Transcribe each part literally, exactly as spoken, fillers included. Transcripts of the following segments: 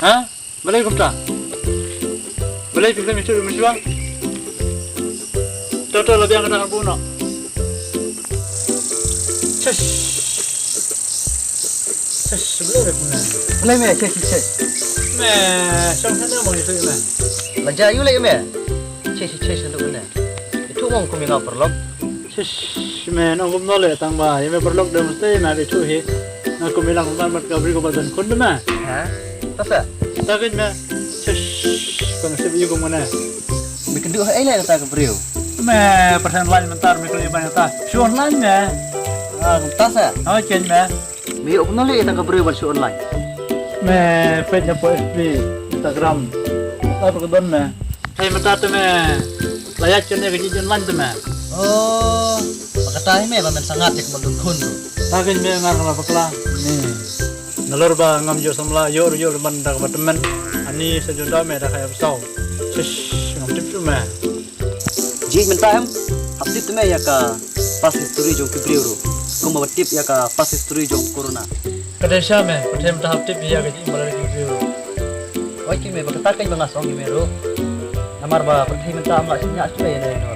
Ha? Balei kumta? Balei phi khlem ïathuh ïa u mynshuwa? To to la biang kata ka buno. Chesh. Chesh, balei re kumne? Balei me, chesh chesh. Me, shong shane mo ïathuh ïa me. La ja ïu lei me. Chesh chesh ndu ne. Ïathuh mo kum ïa nga paralok. Shish, me, ong kumno lei tang ba ïa me paralok de mesti me ïathuh hi. Nga kum ïalang kumban bad ka briew kaba don khun de me. Ha? Ta sa? Ta kein me. Shish, pang sip ïa kum ne. Me kynduh ha ei lei kata ka briew? Me, pyrshang online mynta me kylli ban kata. Shu online me. Ah, kumta sa? Ha, kein me. Me ïoh kumno lei ïa kata ka briew ban shu online? Me peit hapoh F B, Instagram. Mynta ba ka don me. Hei mynta te me. La ïaid kane ka jingïaid online te me. Oh, ba kata hi me ba men sangad ïa ka ba don khun ruh. Ta kein me ngar nga la bakla. Ni. Nalor ba ngam ïoh samla ïoh ruh ïoh lehman da kaba tymmen. Ani sa junda me da ka ïa ba saw. Shish, ngam tip shuh me. Jied mynta em, hap tip te me ïa ka past history jong ki briew ruh. Kumba tip ïa ka past history jong corona. Ka dei sha me, pyrthei mynta hap tip ïa ka jingmala ki briew ruh. Oi ki me, ba kata kein ba nga song ki me ruh. Namar ba pyrthei mynta ym lah sngewthuh ïa ne no.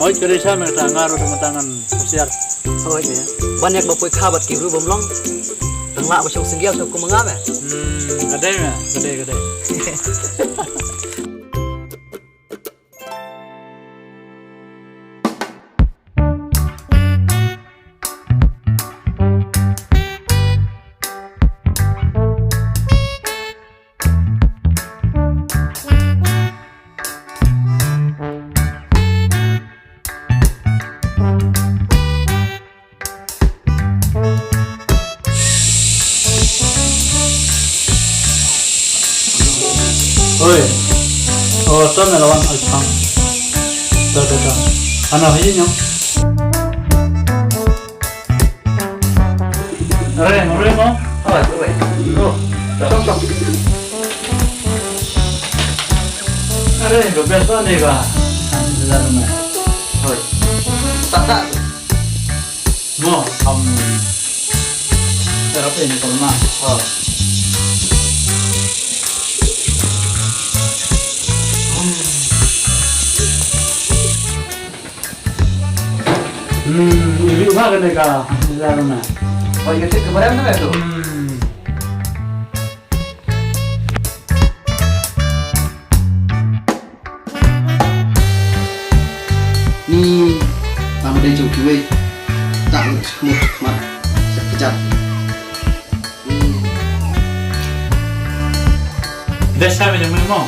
Oi ka dei sha me, ta nga ruh mynta ngan husiar. Oi me. Ban ïa ba poi kha bad ki briew bym long. Tang lah ba shong single sha kum nga me. Hmm, ka dei me, ka dei, ka dei. Oi. Oh, to me lawan al pang. To, to, to. Ano, hayi nyo. Are, mo, mo. Oh, oi. Oh, to, to. Are, go best one deh ba. Oi. Tak, tak. Mo, kam. Terap ini pernah. Oh. Hmm, ini juga kena kah? Ini lah mana? Oh, ini sih kemarin tuh ya tuh. Hmm. Ni, tang ba dei jong kiwei. Tang mut mat. Sa kejap. Best time jong me mo.